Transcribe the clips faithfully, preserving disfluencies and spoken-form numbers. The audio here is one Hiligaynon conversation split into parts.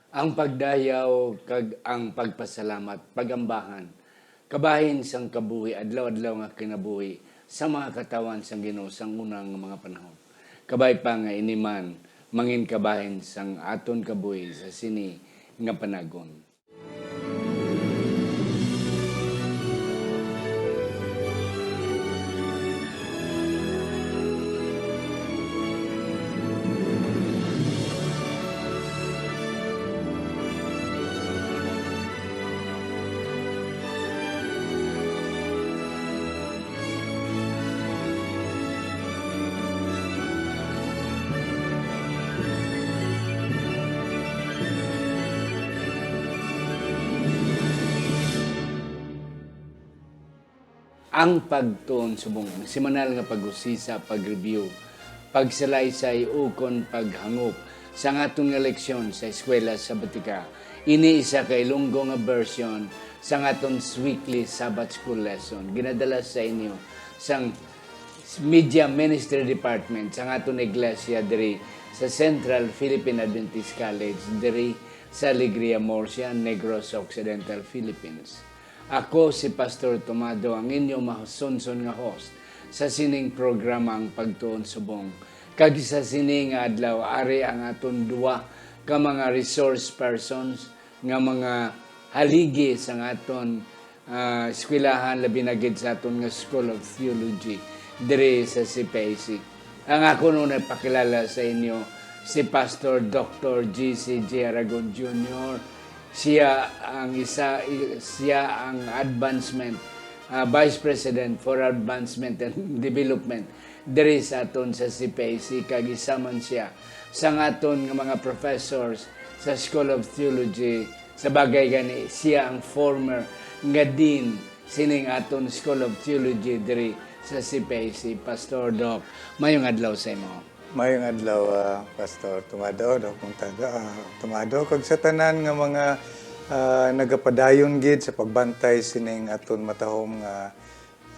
Ang pagdayaw kag ang pagpasalamat, pagambahan, kabahin sang kabuhi, adlaw-adlaw nga kinabuhi sa mga katawhan sang Ginoo sang una nga mga panahon. Kabay pa nga ini man mangin kabahin sang aton kabuhi sa sini nga panagon. Ang pagtuon subong semanal nga pag-usisa, pag-review, pagsalaysay, ukon paghangop sa aton nga leksyon sa Eskwela Sabatika. Ini isa ka Ilonggo nga version sa aton weekly Sabbath School lesson. Ginadala sa inyo sang Media Ministry Department sa aton iglesia diri sa Central Philippine Adventist College diri sa Alegria, Murcia, Negros Occidental, Philippines. Ako si Pastor Tomado, ang inyo masunson nga host sa sining programa, Ang Pagtuon Subong. Kag sa sini nga adlaw, ari ang aton duwa ka mga resource persons nga mga haligi sa aton, ah, eskwelahan, labi na gid sa aton nga School of Theology diri sa C P I C. Ang akon una pakilala sa inyo si Pastor Doctor G C G Aragon Junior. Siya ang isa, siya ang advancement, ah, Vice President for Advancement and Development diri sa aton sa C P I C, kag isa man siya sa aton nga mga professors sa School of Theology. Sa bagay gani, siya ang former nga dean sining aton School of Theology diri sa C P I C. Pastor Doc, mayong adlaw sa imo. Mayong adlaw, ah, Pastor Tomado, Doc Montado, ah, Tomado, kag sa tanan nga mga, ah, nagapadayon gid sa pagbantay sining aton matahom nga,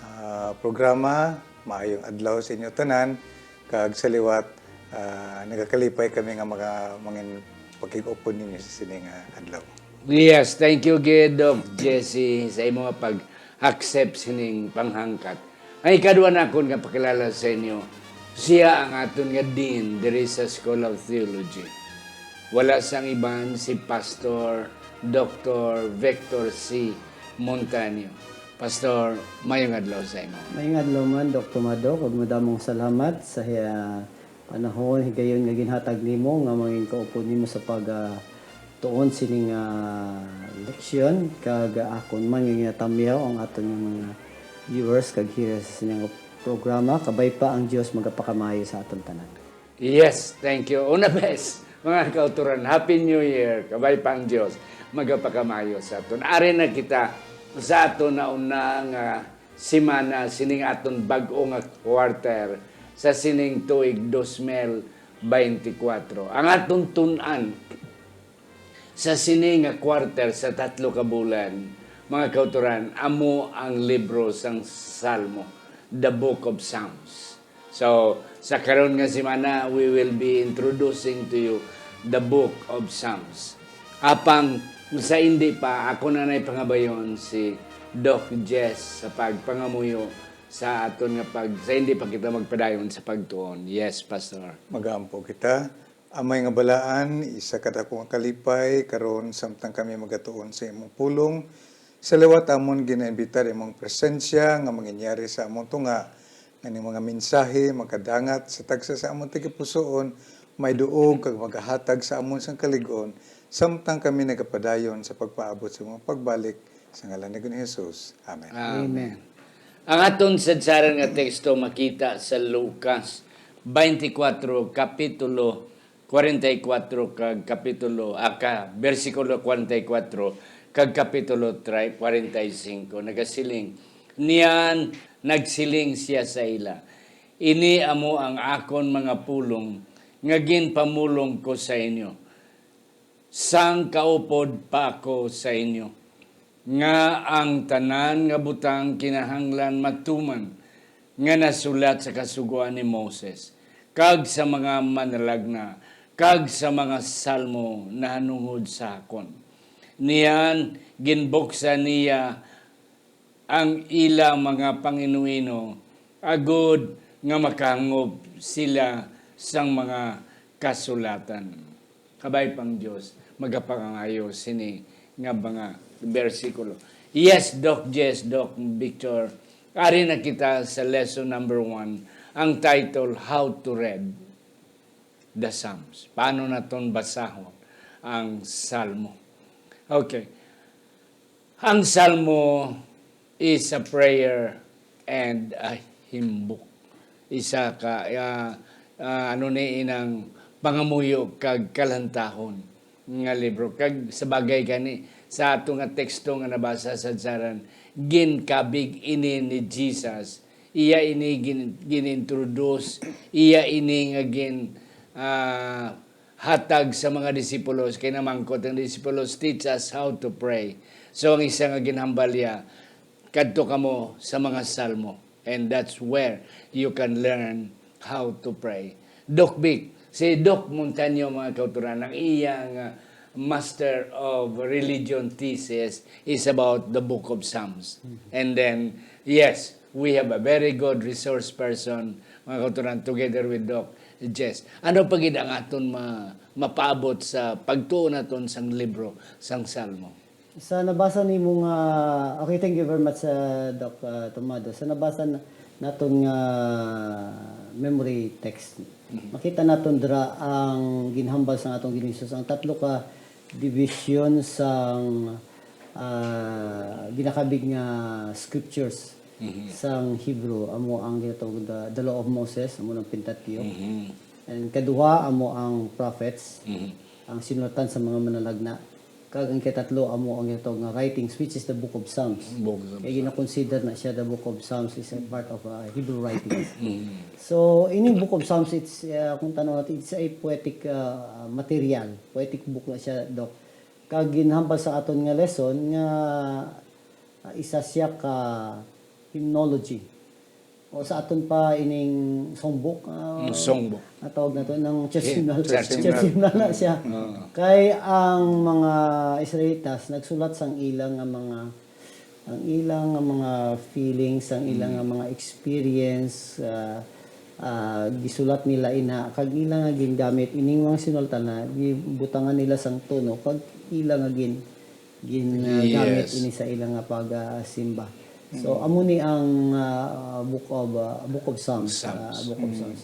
ah, programa. Maayong adlaw sa inyo tanan, kag sa liwat, ah, nagakalipay kami nga maka-, mangin-, pakig-upod ninyo sa sini nga adlaw. Yes, thank you gid, Doc Jesse, sa imo nga pag-accept sining panghangkat. Ang ikadua nakon nga pakilala sa inyo, siya ang aton nga dean diri sa School of Theology. Wala sang iban, si Pastor Doctor Victor C. Montaño. Pastor, mayong adlaw sa imo. Mayong adlaw man, Doc Tomado, kag madamong salamat sa, ah, panahon, higayon nga ginhatag nimo nga mangin kaupod nimo sa pag, ah, tuon sining, ah, leksyon, kag, ah, akon man nga ginatamyaw ang aton nga mga viewers kag hearers sa sining programa. Kabay pa ang Dios magapakamayo sa aton tanan. Yes, thank you. Una, bes, mga kauturan, Happy New Year. Kabay pa ang Dios magapakamayo sa aton. Ari na kita sa aton na una nga semana sining aton bag-o nga quarter sa sining tuig dos mil beintikwatro. Ang aton tun-an sa sini nga quarter sa tatlo ka bulan, mga kauturan, amo ang libro sang Salmo, the Book of Psalms. So, sa karon nga semana, we will be introducing to you the Book of Psalms. Apang sa indi pa, ako na nay pangabayon si Doc Jess sa pagpangamuyo sa aton nga pag-, sa indi pa kita magpadayon sa pagtuon. Yes, Pastor. Magaampo kita. Amay nga balaan, isa ka dako nga kalipay karon samtang kami magatuon sa imong pulong. Sa liwat amon ginaimbitar imong presensya nga manginyari sa amon tunga, nga ning mga mensahe makadangat sa tagsa sa amon tagipusoon, may duog kag magahatag sa amon sang kalig-on, samtang kami nagapadayon sa pagpaabot sa imong pagbalik, sa ngalan ni Ginoong Jesus. Amen. Amen. Ang aton sadsaran nga teksto makita sa Lucas twenty-four, kapitulo forty-four kag kapitulo, ah, ka, bersikulo forty-four kag kapitulo tre-, forty-five. Nagasiling, niyan nagsiling sia sa ila, "Ini amo ang akon mga pulong nga ginpamulong ko sa inyo, sang kaupod pa ako sa inyo, nga ang tanan nga butang kinahanglan matuman nga nasulat sa Kasugoan ni Moses, kag sa mga manalagna, kag sa mga salmo nahanungod sa akon. Niyan ginbuksan niya ang ila mga panginuino, agod nga makahangop sila sang mga kasulatan. Kabay pang Dios, magapangayo sini nga mga bersikulo. Yes, Doc Jess, Doc Victor, ari na kita sa lesson number one, ang title, How to Read the Psalms. Paano naton basahon ang Salmo? Okay. Ang Salmo is a prayer and a hymnbook. Isa ka, ah, ah, ano ni inang pangamuyo kag kalantahon nga libro. Kag sa bagay gani, sa ato nga teksto nga nabasa sa Jaran, ginkabig ini ni Jesus. Iya ini gin-, gin-introduce, iya ini nga gin-, ah, hatag sa mga disipulos, kay namangkot ang disipulos, "Teach us how to pray." So, ang isa nga ginhambal niya, "Kadto kamo sa mga salmo." And that's where you can learn how to pray. Doc Vic, si Doc Montaño, mga kauturan, ang iya nga Master of Religion thesis is about the Book of Psalms. And then, yes, we have a very good resource person, mga kauturan, together with Doc Jess. Ano pa gid ang aton ma-, mapaabot sa pagtuo naton sang libro sang Salmo? Sa nabasa nimo nga, okay, thank you very much, uh, Doc, uh, Tomado. Sa nabasa na-, naton nga memory text, Mhm. makita naton dira ang ginhambal sang atong Ginoong Hesus, ang tatlo ka division sang, ah, ginakabig nga scriptures Mhm. sang Hebrew, amo ang ginatawag the, the Law of Moses, amo ang Pentateuch. Mhm. And kaduha, amo ang prophets, Mhm. ang sinulat sa mga manalagna. Kag ang katatlo, amo ang ginatawag nga writings, which is the Book of Psalms. Book of Kay Psalms. ginakonsider na siya the Book of Psalms is a part of, uh, Hebrew writings. Mhm. So, ining Book of Psalms, it's, uh, kung tanaw natin, it's a poetic, uh, material. Poetic book na siya, Doc. Kag ginhambal sa aton nga lesson nga, ah, isa siya ka hymnology. O sa aton pa ining songbook, ah, Mm, songbook. Ang tawag nato ng church Yeah, hymnal. Church Church hymnal. hymnal na siya. Oo. Kay ang mga Israelitas nagsulat sang ila nga mga, ang ila nga mga feelings, ang ila Mm. nga mga experience, ah, ah, gisulat nila ina, kag ila nga gingamit ining mga sinulat na gibutangan nila sang tono, kag ila nga gin-, gin-, ah, gamit Yes. ini sa ila nga pagsimba. So, Mm. amo ni ang, ah, Book of, ah, Book of Psalms, Psalms. ah, Book of Mm. Psalms.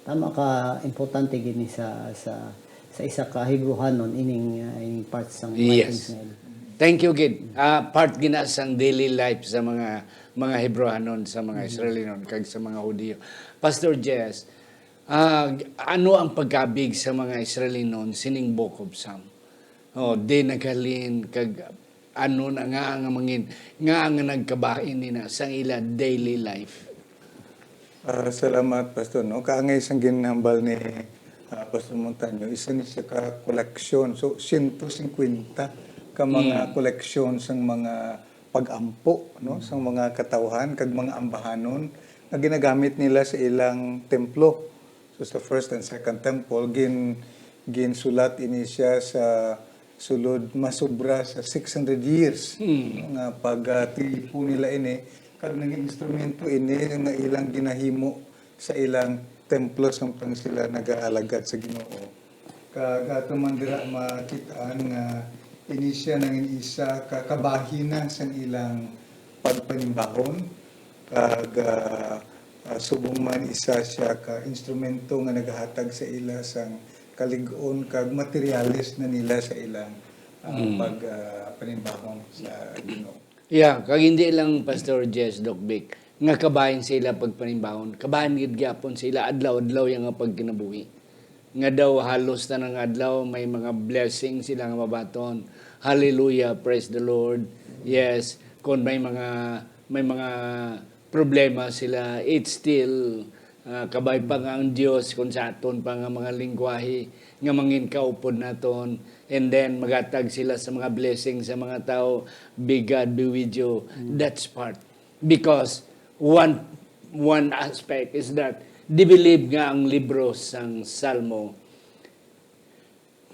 Tama ka, importante gid ni sa, sa, sa isa ka Hebrehanon ining, ah, ining part sang Yes. writings na ini. Thank you gid. Ah, part gina sang daily life sa mga, mga Hebrehanon, sa mga Mhm. Israelinon, kag sa mga Hudiyo. Pastor Jess, ah, ano ang pagkabig sa mga Israelinon sining Book of Psalm? Oh, di naghalin kag ano na nga ang mangin, nga ang nagkabahin nina sang ila daily life? Ah, salamat, Pastor, no? Kaangay sang ginhambal ni, ah, Pastor Montaño, isa ni siya ka koleksyon. So, siyento singkwenta ka mga Mm. koleksyon sang mga pag-ampo, no? Mm. Sang mga katawhan kag mga ambahanon nga ginagamit nila sa ilang templo. So, sa first and second temple, gin-, ginsulat ini siya sa sulod masobra sa six hundred years, Hmm. no, nga pagtilipo nila ini, kag naging instrumento ini nga ilang ginahimo sa ilang templo samtang sila nagaalagad sa Ginoo. Kag ato man dira makit-an nga ini siya nangin isa ka kabahin na sang ilang pagpanimbahon, kag, ah, ah, subong man isa siya ka instrumento nga nagahatag sa ila sang kalig-on kag materyales na nila sa ilang, ah, Mm. pag, ah, panimbahon sa Ginoo. Yeah, kag hindi lang, Pastor Jess, Doc Vic, nga kabahin sa ila pagpanimbahon, kabahin gid gyapon sa ila adlaw-adlaw yang nga pagkinabuhi. Nga daw halos tanang adlaw may mga blessing sila nga mabaton. Hallelujah, praise the Lord. Yes, kung may mga, may mga problema sila, it's still, ah, kabay pa nga ang Dios kung sa aton pa nga mga lingwahe nga mangin kaupod naton. And then, magatag sila sa mga blessing sa mga tao, "Be God, be with you." Mm. That's part. Because one, one aspect is that they believe nga ang libro sang Salmo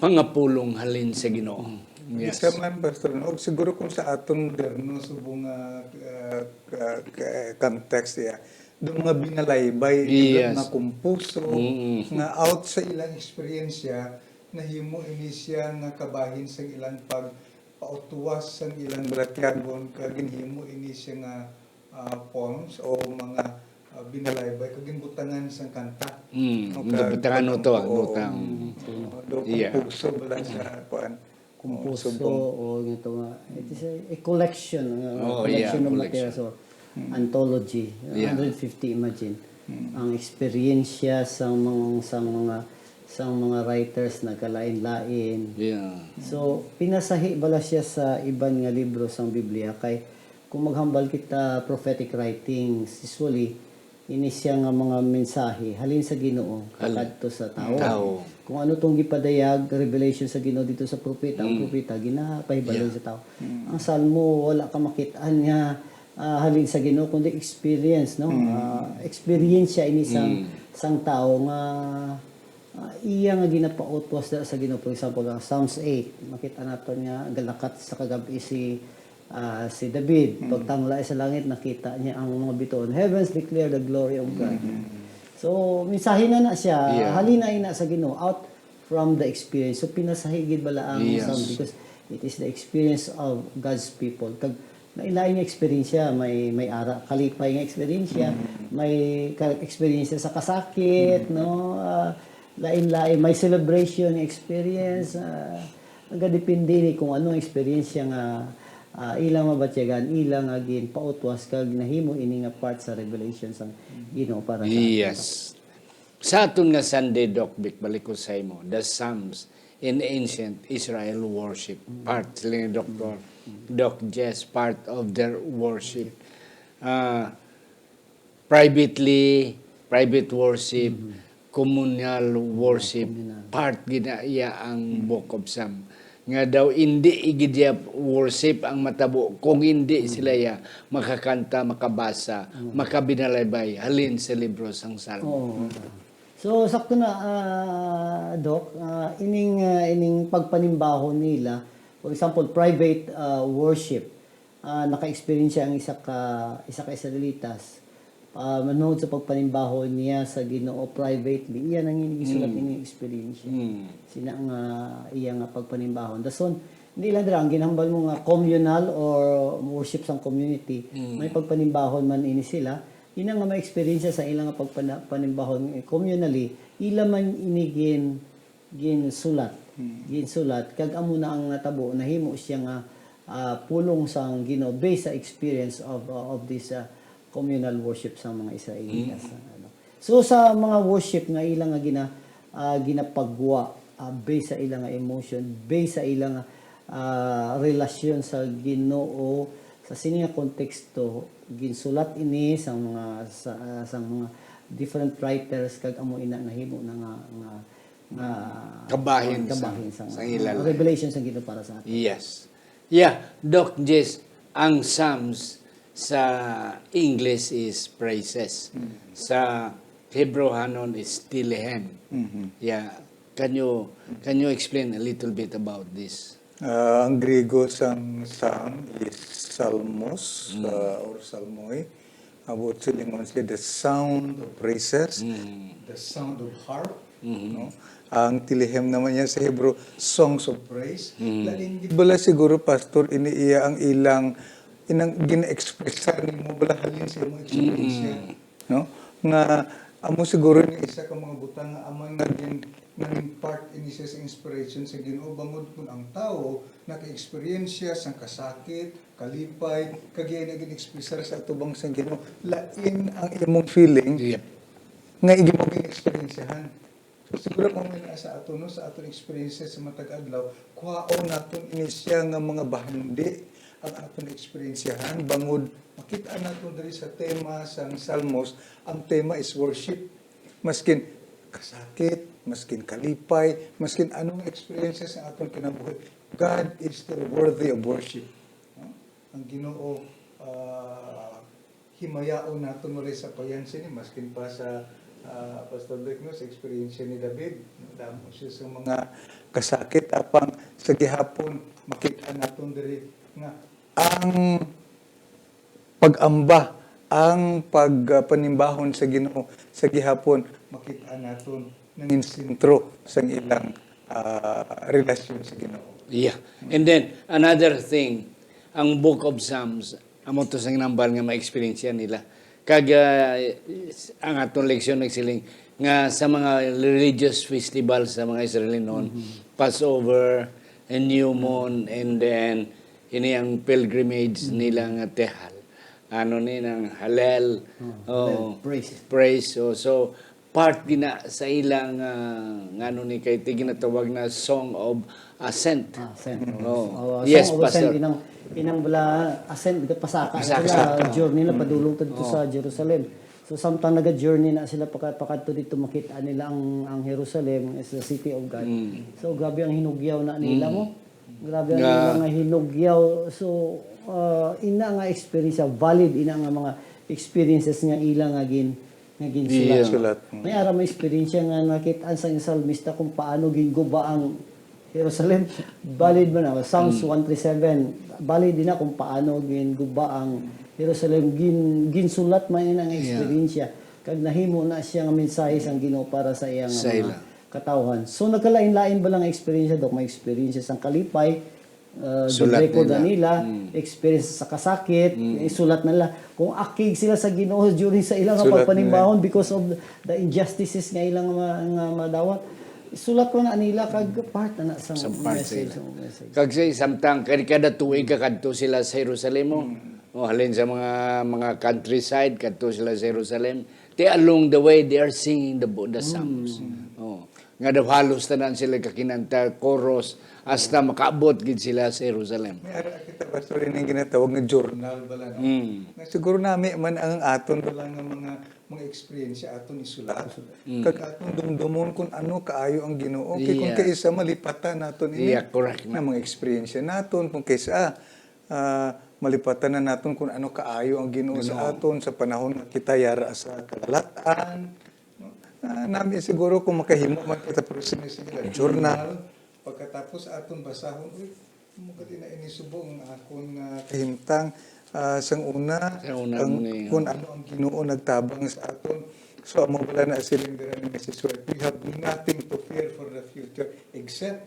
Mga pulong halin sa Ginoo. Yes. Isa man, Pastor, no? Siguro kung sa aton moderno, subong nga, ah, ka- ka- context, ya, do mga binalaybay, Yes. nga kumpuso, Mm. nga out sa ilang eksperyensya, nahimo ini siya nga kabahin sa ilang pagpautwas sa ilang balatyagon, kag ginhimo ini siya nga ah, poems o mga ah, binalaybay kag ginbutangan sang kanta. Mm, O ginbutangan kag no to, ah, oo, nota. oo, do Yeah. Kumpuso bala sa kuan. Kumpuso Subong. O nga to nga. It is a, a collection. Uh, Oh, collection yeah, of collection. materials. So, anthology. Yeah. one hundred fifty, imagine. Ang eksperyensya sa mga, sa mga, sa mga writers nagkalain-lain. Yeah. So, pinasahi bala siya sa iban nga libro sang Biblia kay kung maghambal kita prophetic writings, usually ini siya nga mga mensahe halin sa Ginoo Hal- kakadto sa tawo. Tawo. Kung ano tong gipadayag revelation sa Ginoo dito sa propeta, ang Mm. propeta ginapahibalo Yeah. sa tawo. Ang Salmo wala ka makit-an nga ah, halin sa Ginoo kundi experience, no? Ah, experience siya ini sang Mm. sang tawo nga ah, iya nga ginapautwas da sa Ginoo. For example, ang Psalms eight, makita naton nga galakat sa kagab-i si ah, si David. Pagtangla sa langit, nakita niya ang mga bituon. Heavens declare the glory of God. So, mensahe na na siya, Yeah. halin na ina sa Ginoo, out from the experience. So, pinasahi gid bala ang Yes. Psalm because it is the experience of God's people. Kag lain-lain nga eksperyensya, may may ara kalipay nga eksperyensya, may ka- eksperyensya sa kasakit, no? Ah, lain-lain, may celebration nga experience. Ah, nagadepende ni kung anong eksperyensya nga ah, ilang mabatyagan, ilang nga ginpautwas kag nahimo ini nga part sa revelation sang Ginoo para sa aton. Yes. Sa aton nga Sunday, Doc Vic, balik ko sa imo, the Psalms in ancient Israel worship, part sila ni Doctor Doc Jess, part of their worship. Ah, privately, private worship, communal worship, Communal. part gid na iya ang Book of Psalm. Nga daw, hindi gid iya worship ang matabo kung hindi sila iya makakanta, makabasa, makabinalaybay, halin sa libro sang Salmo. Oo. So, sakto na, ah, Doc, ah, ining, ah, ining pagpanimbahon nila, for example, private ah, worship, ah, naka-experience ang isa ka, isa ka Israelitas. Ah, manungod sa pagpanimbahon niya sa Ginoo privately, iya nang gisulat Mm. ini experience. Mm. Sina nga iya nga pagpanimbahon. Dason, hindi lang dira, ang ginhambal mo nga communal or worship sang community, Mm. may pagpanimbahon man ini sila, ina nga may experience sa ilang nga pagpana-, panimbahon, eh, communally, ila man ini gin-, ginsulat. Ginsulat, kag amo na ang natabo, nahimo siya nga ah, pulong sang Ginoo based sa experience of, of this ah, communal worship sang mga Israelitas. Ano. So, sa mga worship nga ila nga gina, ah, ginapagwa, ah, based sa ila nga emotion, based sa ila nga ah, relasyon sa Ginoo, sa sini nga konteksto, ginsulat ini sang mga sa, ah, sang mga different writers kag amo ina nahimo na nga, nga, nga Kabahin sa- kabahin sang, sa ila ah, life. Revelation sa Ginoo para sa aton. Yes. Yeah, Doc Jess, ang Psalms sa English is praises. Sa Hebrehanon is Tehillim. Yeah. Can you can you explain a little bit about this? Ah, ang Griego sang Psalm is Psalmos ah, or Psalmoi. Ang buot silingon siya, the sound of praises, the sound of harp. No? Ang Tehillim naman niya sa Hebrew, songs of praise. Lain gid bala siguro, Pastor, ini iya ang ilang inang gina-expressar nimo bala halin sa imong experience niya. No? Nga amo siguro ni isa ka mga butang nga aman nga gin naging part ini siya sa inspiration sa Ginoo bangod kun ang tawo naka-experience siya sang kasakit, kalipay, kag iya naging expressar sa atubang sang Ginoo. Lain ang imong feeling Yep. nga imo gin-experiencehan. So, siguro kung may naa sa ato, no, sa aton experiences sa matag adlaw, kuhaon naton ini siya nga mga bahandi ang aton experiencehan bangod makita naton diri sa tema sang Salmos, ang tema is worship. Maskin kasakit, maskin kalipay, maskin anong experiences ang aton kinabuhi, God is still worthy of worship. No? Ang Ginoo ah, himayaon naton wala sa payansin ni maskin pa sa Ah, Pastor Vic, no, sa eksperyensya ni David, damo siya sa mga kasakit, apang sa gihapon, makita naton diri nga ang pag-amba, ang pagpanimbahon sa Ginoo sa gihapon, makita naton nangin sentro sang ilang, ah, relasyon sa Ginoo. Yeah. And then, another thing, ang Book of Psalms, amo to sang nambal nga ma-experience nila. Kag ah, ang aton leksyon nagsiling nga sa mga religious festival sa mga Israel noon, Passover, and New Moon, and then ini ang pilgrimage nila nga tehal. Ano ni nang halal? Oh, praise. Praise. So, so part gina sa ilang ah, ngano ni kay ti ginatawag na Song of Ascent. Ah, ascent. Oh. Oh, Yes, Song of Ascent, Pastor. Inang, inang bala ascent, pasaka, Pasaka. Sila, journey na padulong to dito sa Jerusalem. So, samtang naga-journey na sila paka- pakadto dito, makita nila ang, ang Jerusalem is the city of God. So, grabe ang hinugyaw na nila mo. Grabe ang Nga- nila nga hinugyaw. So, ah, ina nga experience, valid ina nga mga experiences nga ila nga gin nga ginsulat. Iya. Sulat. May ara may experience nga nakit-an sang salmista kung paano ginguba ang Jerusalem. Valid man na. Psalms one three seven, valid din na kung paano ginguba ang Jerusalem. Gin, ginsulat man yun ang experience. Kag nahimo na siya nga mensahe sang Ginoo para sa iya nga Sa mga ila. katawhan. So nagkalain-lain ba lang experience, Dok? May experience sang kalipay, uh, Sulat record nila. nila, experience sa kasakit, isulat nila. Kung akig sila sa Ginoo during sa ilang Sulat pagpanimbahon because of the injustices nga ilang ma- nga madawat, isulat ko na nila kag part na, na sa, Sa part sa message. ila. Sa message. Kag sa samtang kada, kada tuig ka kadto sila sa Jerusalem, oh. Oh, halin sa mga mga countryside, kadto sila sa Jerusalem. They, along the way, they are singing the bo- the psalms. Oh. Nga daw halos tanan sila kakinanta, chorus, hasta makaabot gid sila sa Jerusalem. May ara kita, Pastor, ini ang ginatawag nga journal bala, no? Mm. Nga siguro nami man ang aton bala nga mga mga eksperyensya aton isulat. Kag aton dumdumon kung ano kaayo ang Ginoo. Kay kung Yeah. kaisa malipatan naton ini Yeah, correct na. Nga mga eksperyensya naton, kung kaisa ah, malipatan na naton kung ano kaayo ang Ginoo sa aton sa panahon nga kita yara sa kalalatan. No? Ah, nami siguro kung makahimo man kita, pero sige, sige lang, journal. Pagkatapos aton basahon, uy, mo gani na ini subong ang akon nga kahimtang. Ah, sang una, Sang una ang, mo na yun. Kung ano ang Ginoo nagtabang sa aton. So, amo bala na siling dira ni Missus White, "We have nothing to fear for the future except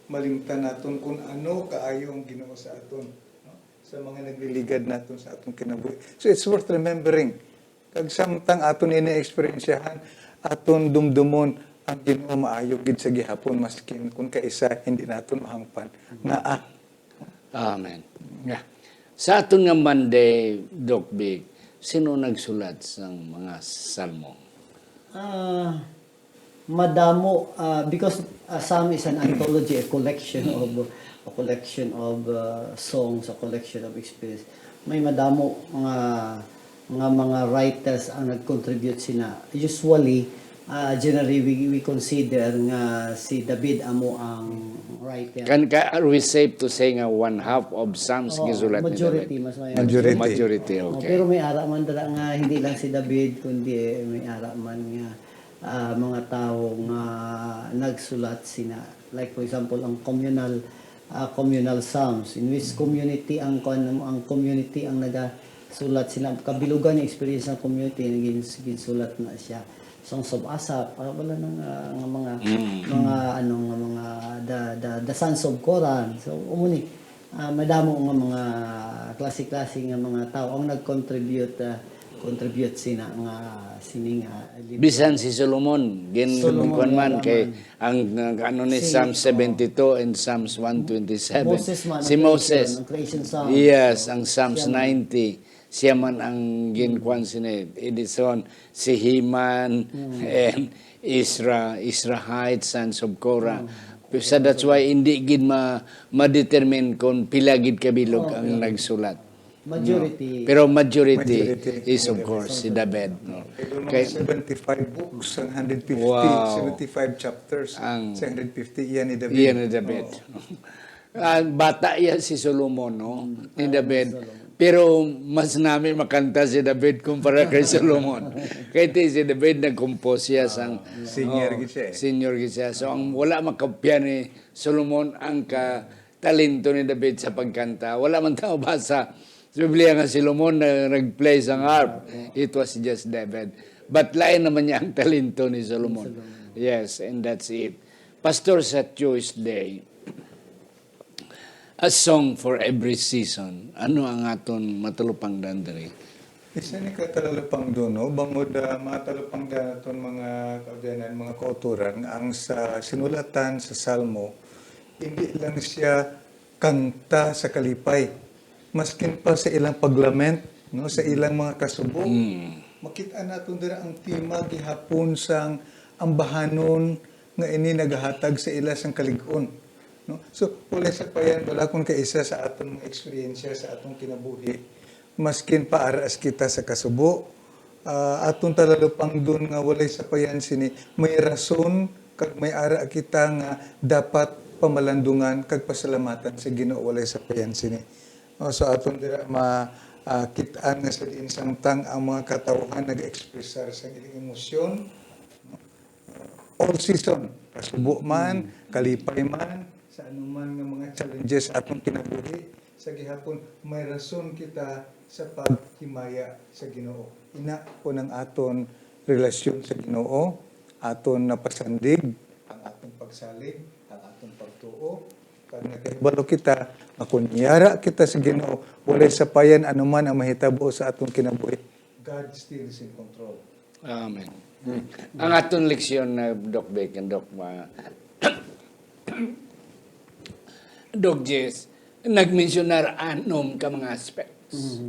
malimtan naton kung ano kaayo ang Ginoo sa aton, no? Sa mga nagliligad naton sa aton kinabuhi." So, it's worth remembering. Kag samtang aton ini eksperyensyahan, aton dumdumon ang Ginoo maayo gid sa gihapon, maskin kung kaisa hindi naton mahangpan. Ngaa. Amen. Yeah. Sa aton nga Monday, Doc Big, sino nagsulat sang mga salmo? Ah, madamo, ah, because a psalm is an anthology, a collection of a collection of ah, songs, a collection of experience. May madamo nga nga mga writers ang nag-contribute sina. Usually, ah, generally we, we consider nga si David amo ang writer. Kan ka, are we safe to say nga one half of Psalms Oo, gisulat ni majority, David? Mas may Majority. Majority, Oh, okay. Pero may ara man dira nga hindi lang si David, kundi eh, may ara man nga ah, mga tawo nga nagsulat sina. Like for example, ang communal ah, communal psalms in which community ang kuan ang community ang nagasulat sila, kabilugan ng experience ng community, naging ginsulat na siya. Songs of Asaph, para wala nang ah, nga mga mga ano nga mga the, the, the sons of Korah. So umuni ah, madamo nga mga klase-klase nga mga tawo ang nag-contribute ah, contribute sina nga sini nga libro. Bisan si Solomon, gin Solomon, kuwan man yeah, kay man. ang uh, ano ni Si- Psalm seventy-two and Psalms one twenty-seven. Moses man, Si ang Moses. creation, ang creation Psalms. Yes, So, ang Psalms siya man. ninety. Siya man ang ginkuan sini. Edison, si Heman, Hmm. and Isra, Israhite, sons of Korah. So that's why hindi gid ma, ma-determine kung pila gid kabilog Oh, ang yeah. nagsulat. Majority. Pero majority, Majority. Is of course si David. No? Kay mga Kay seventy-five books, ang hundred fifty, Wow. seventy-five chapters, Ang- sa hundred fifty, iyan ni David. Iyan ni David. Ah, bata iya si Solomon, no? Ni David. Pero mas nami makanta si David kumpara kay Solomon. Kay ti si David nag-compose siya sang, Senior oh, gid siya eh. Senior gid siya. So ang wala makopya ni Solomon ang ka talento ni David sa pagkanta. Wala man tao basa sa Biblia nga si Solomon na nag-play sang harp. It was just David. But lain naman niya ang talento ni Solomon. Yes, and that's it. Pastor, sa Tuesday, a song for every season. Ano ang aton matalupangdan diri? Isa ni ka talupangdan, no? Bangod uh, mga talupangdan aton mga kaabyanan, mga kauturan, ang sa sinulatan sa Salmo, hindi lang siya kanta sa kalipay. Maskin pa sa ilang paglament, no, sa ilang mga kasubo. Makita naton dira ang tema gihapon sang ambahanon nga ini nagahatag sa ila sang kalig-on. No? So, walay sapayan, wala kun kaisa sa aton mga eksperyensya, sa atong kinabuhi, maskin pa ara kita sa kasubo, ah, aton talalupangdon nga walay sapayan sini, may rason kag may ara kita nga dapat pamalandungan kag pasalamatan sa Ginoo walay sapayan sini. No, so aton dira ma ah, kit-an nga sa diin samtang ang mga katawhan nag-ekspresar sang ilang emosyon, all season, kasubo man, kalipay man, sa anuman nga mga challenges atong kinabuhi, sa gihapon may rason kita sa paghimaya sa Ginoo. Ina kon ang aton relasyon sa Ginoo aton napasandig, ang aton pagsalig, ang aton pagtuo, kag nakahibalo kita nga kon yara kita sa Ginoo, walay sapayan anuman ang mahitabo sa aton kinabuhi. God still is in control. Amen. Ang aton leksyon na Doc Beck and Doc Ma, Doc Jess, nagmensyonar anom ka mga aspects.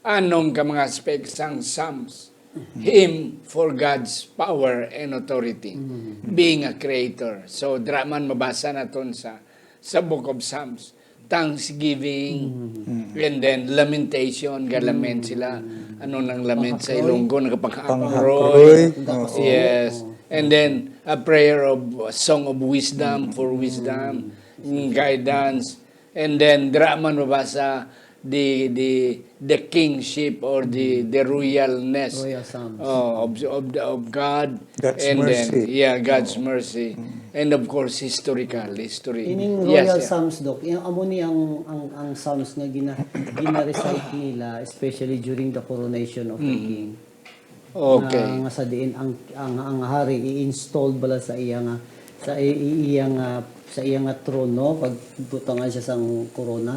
Anom ka mga aspects sang Psalms. Hymn for God's power and authority. Being a creator. So, dira man mabasa naton sa sa Book of Psalms. Thanksgiving, and then lamentation, ga-lament sila. Ano nang lament sa Ilonggo? Nagapanghaproy. Panghaproy. Oo. Yes. And then a prayer of a song of wisdom for wisdom, mm, guidance. And then dira man mabasa the the the kingship or the the royalness, Royal Psalms. Oh, of of the, of God. God's And mercy. Then, yeah, God's mercy. And of course, historical, history. Ining Yes, Royal yeah. Psalms, Doc, yung amo ni ang ang ang Psalms nga gina gina-recite nila, especially during the coronation of the king. Okay. Nga, nga sa diin ang ang ang hari i-installed bala sa iya nga sa i- i- iya nga sa iya nga trono pag butangan siya sang corona.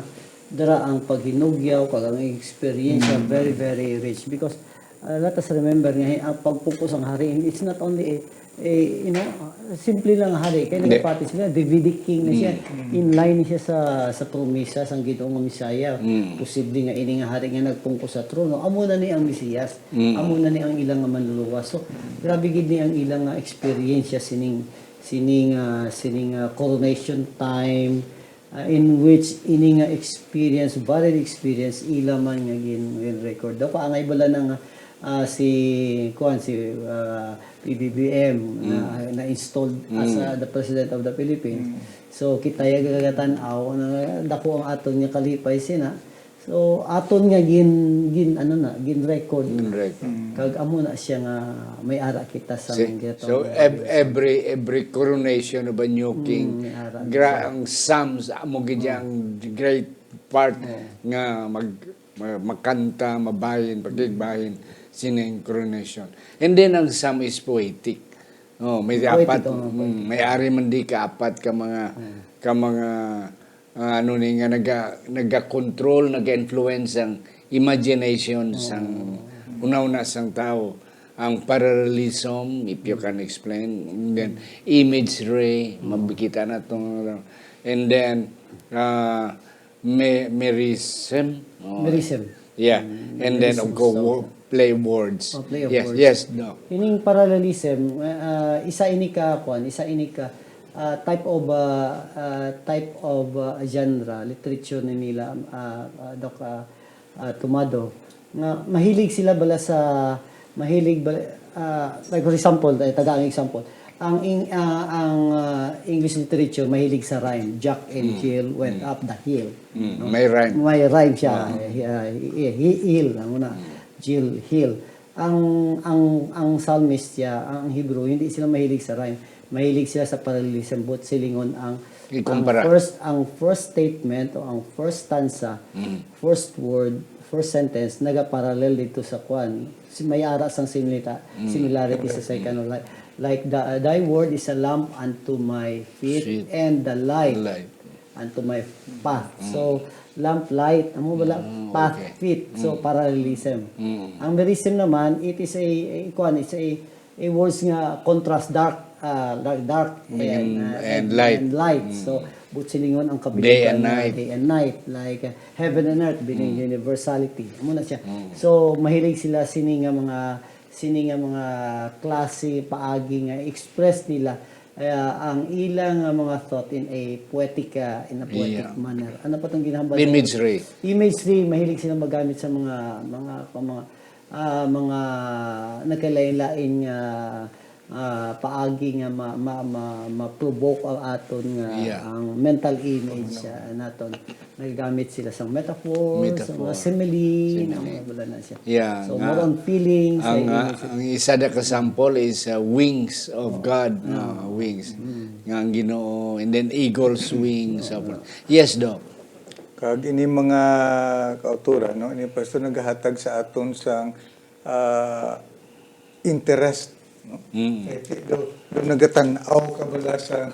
Dira ang paghinugyaw kag ang experience very, very rich because uh, let us remember nga ang pagpungko sang hari, it's not only a, a, you know, simple lang nga hari kay Hindi. Nagapati sila Davidic king na siya. In line siya sa sa promisa sang Ginoo nga Messiah. Posible nga ini nga hari nga nagpungko sa trono amo na ni ang Mesiyas. Amo na ni ang ilang nga manluluwas. So grabe gid ni ang ilang nga experience sining sining ah, sining ah, coronation time, ah, in which ini nga experience, varied experience, ila man nga gin, gin record. Daw paangay bala na nga ah, si kuan si ah, P B B M na, na installed as ah, the president of the Philippines. So kita ya gagatan-aw na dako ang aton nga kalipay sina. So aton nga gin gin ano na, gin record. Gin record. Kag amo na siya nga may ara kita sa See? ginatawag So nga ev- every every coronation of a new king, may ara gra ang Psalms amo gid ang great part nga mag ma- makanta, mabahin, pakigbahin sining coronation. And then ang Psalm is poetic. Oh, may Poetic, apat, oh, mm, may ari man di ka apat ka mga ka mga ah, ano ni nga naga naga-control, naga-influence ang imagination sang una-una sang tao. Ang parallelism, if you can explain, and then imagery, mabikita na tong, and then uh, me- merism. Oh, Merism. Yeah. And then of course wo- play words. Oh, play of Yes, words. Yes, no. Ining parallelism, uh, isa ini ka kuan, isa ini ka uh, type of uh, uh, type of uh, genre, literature ni nila uh, uh, Doc uh, uh, Tumado. Nga mahilig sila bala sa mahilig bala, uh, like for example, eh, taga ang example. Ang ing-, ah, ang, ah, English literature mahilig sa rhyme. Jack and Jill went up the hill. Mm, No? may rhyme. May rhyme siya. He, ah, he, he, hill, ang una. Jill, hill. Ang, ang, ang psalmist siya, ang Hebrew, hindi sila mahilig sa rhyme. Mahilig sila sa parallelism, but silingon ang, ang Ikumpara. first, ang first statement o ang first stanza, first word, first sentence, nagaparallel dito sa kwan. Si may ara sang similita, similarity sa second. Like, like the, thy word is a lamp unto my feet Feet. And the light Light. Unto my path. So, lamp, light, amo bala, Mm, path, okay. Feet. So, parallelism. Mm. Ang verism naman, it is a, a, kuwan, it's a, a words nga contrast dark, ah, dark, dark and, And, ah, and light. And light. Mm. So, but silingon ang Day kabiliban and nga night. Day and night, like, ah, heaven and earth, meaning Mm. universality. Amo na siya. Mm. So, mahilig sila sini nga mga, sini nga mga klase, paagi nga express nila, ah, ang ila nga mga thought in a poetic, ah, in a poetic Yeah. Manner. Ano pa tong ginahambal? Imagery. Imagery, mahilig sila magamit sa mga, mga, mga, ah, mga nagkalain-lain nga, ah, paagi nga ma, ma, ma, ma-provoke ang aton nga, Yeah. ang mental image, ah, naton. Nagagamit sila sa metaphor, Metaphor. Sa mga simile, Simile. Ang mga wala na siya. Yeah, So, nga, more on feelings, ang, sa ah, images. Ang isa na ka sample is, uh, wings of God, uh, wings. Nga ang Ginoo, and then eagle's wings. Of, yes, Doc. Kag ini mga kauturan, no, ini, Pastor, nagahatag sa aton sang, ah, interest, no? Mm. Kay ti-, do, do nagatan-aw ka bala sa,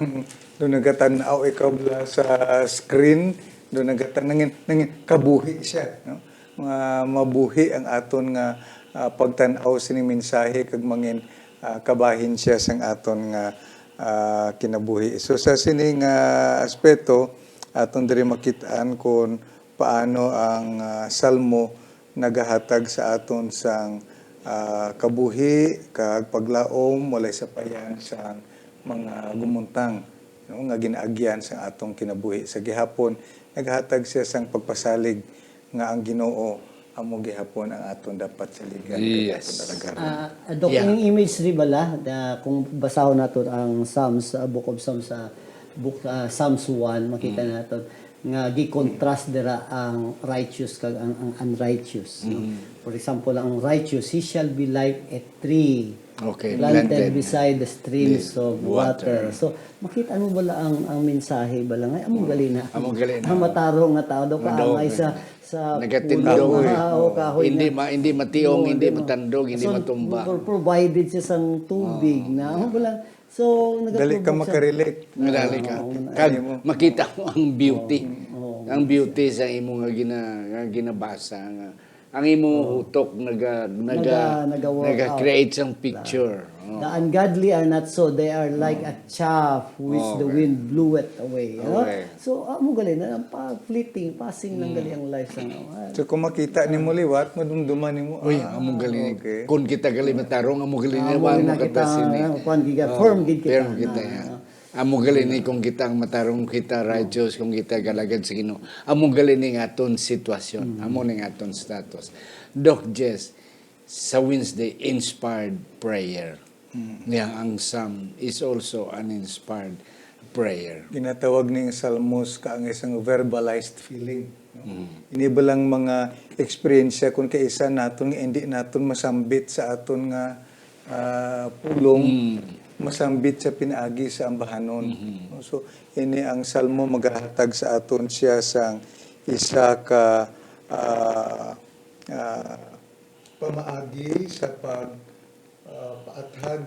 do nagatan-aw ikaw bala sa screen, do nagatan-, nangin, nangin, kabuhi siya, no? Mga mabuhi ang aton nga, ah, pagtan-aw sining mensahe kag mangin, ah, kabahin siya sang aton nga, ah, kinabuhi. So, sa sining, ah, aspeto, aton diri makit-an kon paano ang, ah, Salmo nagahatag sa aton sang, ah, kabuhi kag paglaom, walay sapayan sang mga gumuntang, no, nga ginaagyan sang atong kinabuhi sa gihapon. Nagahatag siya sang pagpasalig nga ang Ginoo amo gihapon ang aton dapat saligan kag Yes. aton alagaran. Ah, Doc, Yeah. Yung image di bala, da, kung basahon nato ang Psalms, ah, Book of Psalms, sa book, ah, Psalms one, makita nato nga gi-contrast dira ang righteous kag ang, ang unrighteous. No? For example, ang righteous, he shall be like a tree Okay, planted, planted. Beside the streams This of water. water. So, makita mo bala ang, ang mensahe bala nga among gali na. Among gali na. Ang matarong nga tao daw Matarong kaangay sa nga. sa Nagatindog. puno nga, o kahoy Hindi nga. ma-, hindi mationg, Oo, hindi di ba? matandog, hindi So, matumba. pro-, provided siya sang tubig Oo, na. yeah. Ako bala. So, Dali ka nagaprovoke siya. makarelate. Madali ka. Oo, Kag Ano mo? Makita mo ang beauty. Oo. Ang beauty sa imo nga gina-, nga ginabasa nga ang imo utok naga naga Naga-, naga-work out. Naga-create sang picture. Oh. The ungodly are not so. They are like a chaff which Oh, the okay. Wind blew it away. Ano? Okay. So, amo gali na, pa fleeting, passing lang gali ang life sa ano. So kung makita nimo liwat, madumduman nimo, Uy, ah, amo gali. Okay. Kung kita gali matarong, amo gali na Amo wa na mo kita, katas ini. ah, kuwan, giga, Oh, firm gid kita firm na, kita, ah. Yeah. Amo gali ni kung kita ang matarong, kita righteous, kung kita galagad sa Ginoo. Amo gali ni nga aton sitwasyon, amo ni nga aton status. Doc Jess, sa Wednesday, inspired prayer. Yang ang Psalm is also an inspired prayer. Ginatawag ning Salmos kaangay sang verbalized feeling, no? Ini balang mga eksperyensya kung kaisa naton nga hindi naton masambit sa aton nga, ah, pulong, masambit sa pinaagi sa ambahanon. No? So, ini ang Salmo magahatag sa aton siya sang isa ka, ah, ah, pamaagi sa pag, ah, paathag,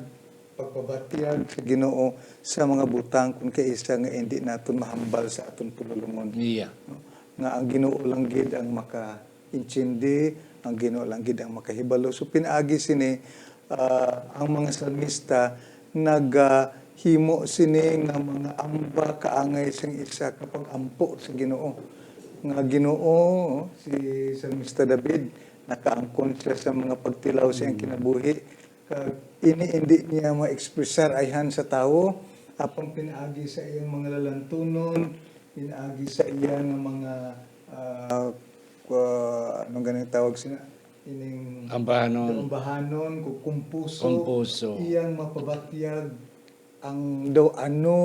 pagpabatyag sa Ginoo sa mga butang kung kaisa nga hindi naton mahambal sa aton pululungon. Yeah. No? Nga ang Ginoo lang gid ang makaintindi, ang Ginoo lang gid ang makahibalo. So pinaagi sini, ah, ang mga salmista nagahimo sini nga mga amba kaangay sang isa ka pag-ampo sa Ginoo. Nga Ginoo, si Salmista David, nakaangkon siya sa mga pagtilaw sa iyang kinabuhi. Kag ini indi niya ma-expressar ayhan sa tawo, apang pinaagi sa iyang mga lalantunon, pinaagi sa iya nga mga, ah, ah, anong ganing tawag sina? Ining Ambahanon. Ambahanon, ku-, kumpuso, Kumpuso. Iyang mapabatyag ang daw ano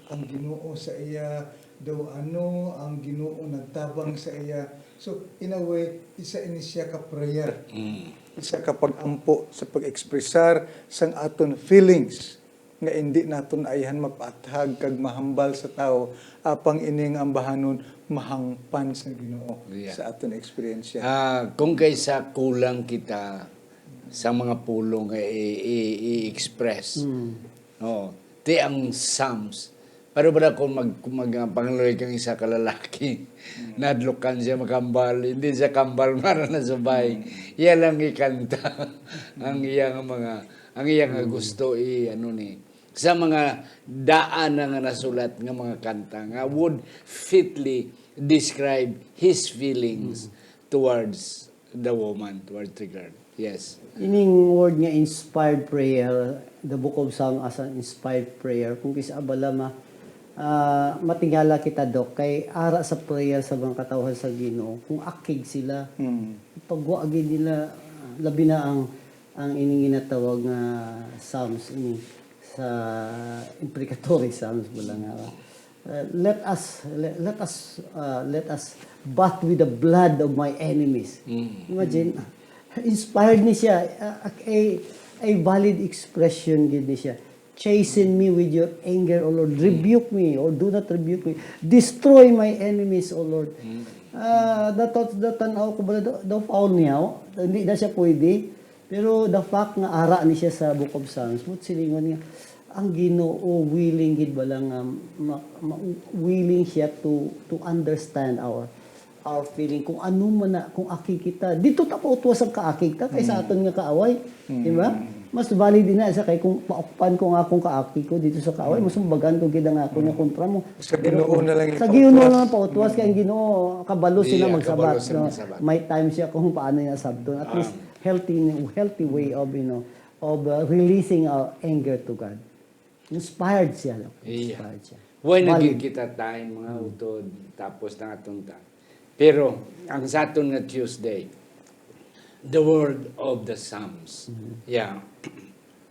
ang Ginoo sa iya, daw ano ang Ginoo nagtabang sa iya. So, in a way, isa ini siya ka prayer. Mm. Isa ka pag-ampo sa pag-ekspresar sang aton feelings nga indi naton ayhan mapaathag kag mahambal sa tawo, apang ini nga ambahanon mahangpan sa Ginoo. Yeah. Sa aton eksperyensya. Ah, kung kaysa kulang kita sa mga pulong nga i-, i-, i-express. Mm. Oo. Ti ang Psalms. Pero wala kung mag-, mag-, ah, pangaluoy kang isa ka lalaki, nadlukan siya makambal, hindi siya kambal, mara na subay. Iya lang ikanta ang iya nga mga, ang iya nga gusto i-, ano ni, sa mga daan na nga nasulat nga mga kanta nga would fitly describe his feelings towards the woman, towards the girl. Yes. Ining word nga inspired prayer, the Book of Psalms as an inspired prayer, kung kisa bala ma-, ah, matingala kita, Doc, kay ara sa prayer sa mga katawhan sa Ginoo, kung akig sila, Mm. pagwa gid nila, labi na ang, ang ining ginatawag nga Psalms, ini sa imprecatory Psalms, wala nga, uh, let us, let, let us, uh, let us bath with the blood of my enemies. Mm. Imagine, inspired ni siya, uh, a, a valid expression gid ni siya. "Chasten me with your anger, O Lord. Rebuke me, or do not rebuke me. Destroy my enemies, O Lord." Mm. Ah, natat-, natanaw ko ba daw, daw foul niya, oh? Hindi na siya pwede. Pero the fact nga ara ni siya sa Book of Psalms, mo silingon nga, ang Ginoo willing gid bala nga ma-, ma-, willing siya to, to understand our, our feeling. Kung ano man na, kung akig kita, dito ta pautwas ang kaakig ta kaysa Mm. aton nga kaaway. Di ba? Mm. Mas valid din na sa kay kung paukpan ko nga akong kaakig ko dito sa kaaway, Mm. mas mabagan ko gid ang ako nga Mm. kontra mo. Sa Pero Ginoo na lang sa ipautwas. Ginoo na lang pautwas, kay ang Mm. Ginoo kabalo sila Iya, magsabat, kabalo sila no? magsabat. May time siya kung paano niya sabton. At Ah. least, healthy, healthy way of, you know, of, uh, releasing our anger to God. Inspired siya, no? Iya. Inspired siya. Why na Valid. gid kita time, mga Mm. utod, tapos na atong time? Pero, ang sa aton nga Tuesday, the word of the Psalms. Mm. Yeah.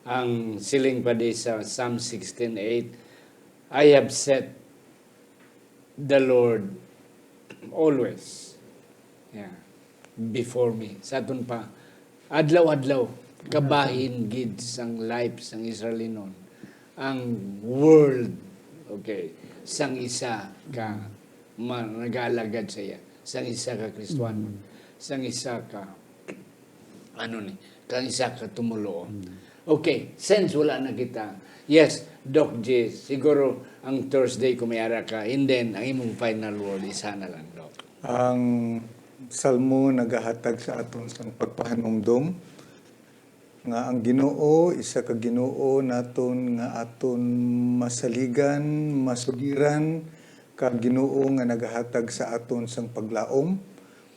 Ang siling pa di sa Psalm sixteen eight, "I have set the Lord always, yeah, before me." Sa aton pa, adlaw-adlaw, kabahin gid sang life sang Israelinon ang world, okay, sang isa ka ma-, nagaalagad sa iya, sang isa ka Kristiyanon, Mm. sang isa ka ano ni, kang isa ka tumuluo. Mm. Okay, since wala na kita, yes, Doc G, siguro ang Thursday kung may ara ka, and then ang imong final word, isa na lang, Doc. Ang Salmo nagahatag sa aton sang pagpahanumdom nga ang Ginoo, isa ka Ginoo naton nga aton masaligan, masugiran, ka Ginoo nga nagahatag sa aton sang paglaom,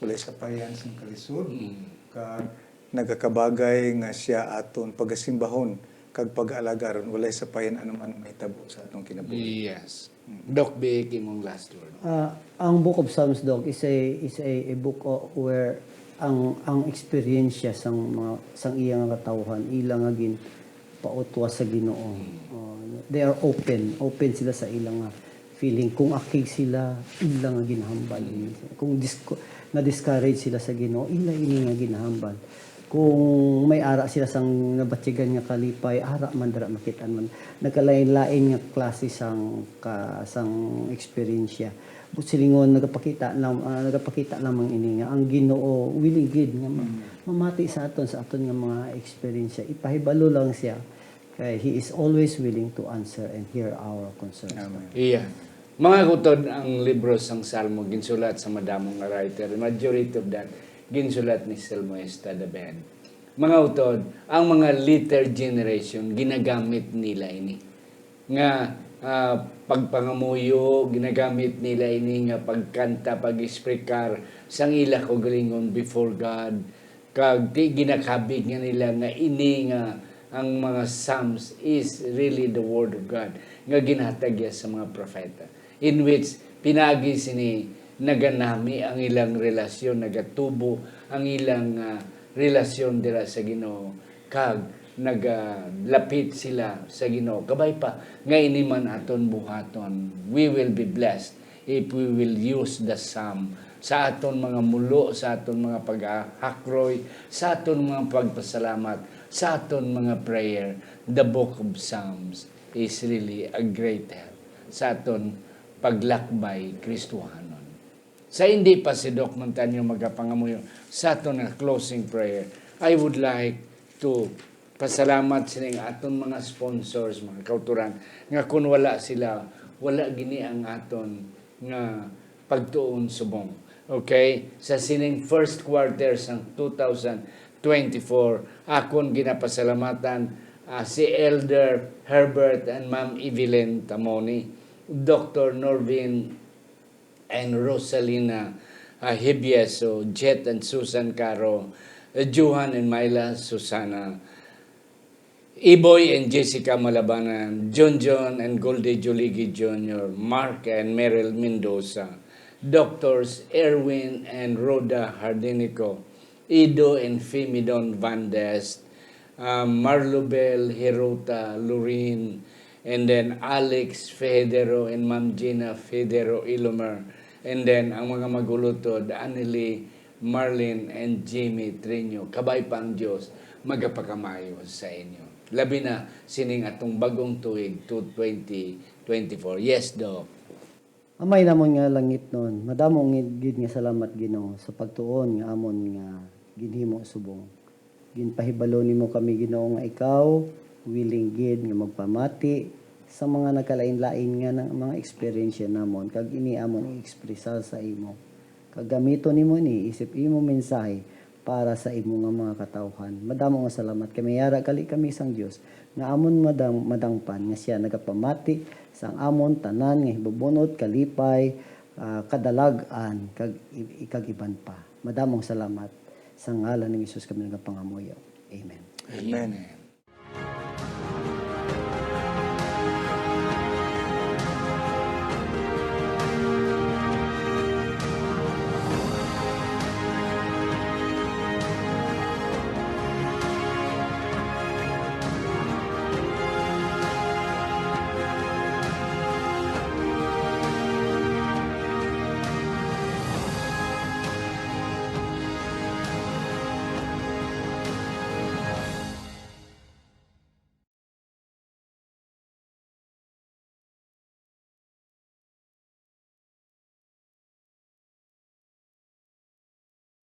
walay sapayan sang kalisod, Mm. kag nagakabagay nga siya aton pagasimbahon kag pag-alagaron, walay sapayan ano man mahitabo sa atong kinabuhi. Yes. Mm. Doc Vic, imong last word. Ah, ang Book of Psalms, Doc, is a, is a, a book o-, where ang, ang eksperyensya sang mga, sang iya nga katawhan, ila nga gin-, pautwas sa Ginoo. Mm. Oh, they are open. Open sila sa ilang nga feeling. Kung akig sila, ila nga ginahambal Mm. ini. Kung dis-, na-discourage sila sa Ginoo, ila ini nga ginahambal. Kung may ara sila sang nabatyagan nga kalipay, ara man dira makit-an man. Nagkalain-lain nga klase sang ka-, sang eksperyensya. But silingon, nagapakita lam-, ah, nagapakita lamang ini nga ang Ginoo willing gid nga ma-, Mm. mamati sa aton, sa aton nga mga eksperyensya. Ipahibalo lang siya kay He is always willing to answer and hear our concerns. Amen. Iya. Mga utod, ang libro sang Salmo ginsulat sa madamo nga writer. Majority of that ginsulat ni Salmista David. Mga utod, ang mga later generation ginagamit nila ini. nga, ah, pagpangamuyo, ginagamit nila ini nga pagkanta, pag-expressar sang ila kaugalingon before God, kag ti-, ginakabig nga nila nga ini nga ang mga Psalms is really the Word of God nga ginhatag iya sa mga propeta, in which pinaagi sini naganami ang ilang relasyon, nagatubo ang ilang, ah, relasyon dira sa Ginoo, kag nagalapit sila sa Ginoo. Kabay pa nga ini man aton buhaton, we will be blessed if we will use the psalm sa aton mga mulo, sa aton mga paghakroy, sa aton mga pagpasalamat, sa aton mga prayer. The book of Psalms is really a great help sa aton paglakbay Kristohanon. Sa hindi pa si Doc Montaño magapangamuyo sa aton nga closing prayer, I would like to pasalamat sining aton mga sponsors, mga kauturan, nga kun wala sila, wala gini ang aton nga pagtuon subong. Okay? Sa sining first quarter sang two thousand twenty-four, akon ginapasalamatan, ah, si Elder Herbert and Ma'am Evelyn Tamoni, Doctor Norvin and Rosalina, ah, Hibieso, Jet and Susan Caro, eh, Johan and Myla Susana, Iboy and Jessica Malabanan, John John and Goldie Juligi Junior, Mark and Meryl Mendoza, Doctors Erwin and Rhoda Hardinico, Ido and Fimidon Van Dest, um, Marlubel Hirota Lurin, and then Alex Federo and Ma'am Gina Federo Ilomer, and then ang mga magulutod, Anili, Marlin, and Jimmy Trino. Kabay pa ang Dios magapakamayo sa inyo. Labi na sining atong bagong tuig, two twenty twenty-four. Yes, Doc. Amay namon nga langitnon, madamo gid nga salamat, Ginoo, sa pagtuon nga amon nga ginhimo subong. Ginpahibalo nimo kami, Ginoo, nga ikaw willing gid nga magpamati sa mga nagkalain-lain nga nang, mga eksperyensya namon, kag ini amon i-ekspresar sa imo. Kag gamiton nimo ini isip imo mensahe para sa imo nga mga katawhan. Madamo nga salamat kay may yara gali kami sang Dios nga amon madang-, madangpan nga sia nagapamati sang amon tanan nga hibubunot, kalipay, ah, kadalag-an, kag i-, kag iban pa. Madamo nga salamat. Sa ngalan ni Jesus kami nagapangamuyo. Amen. Amen.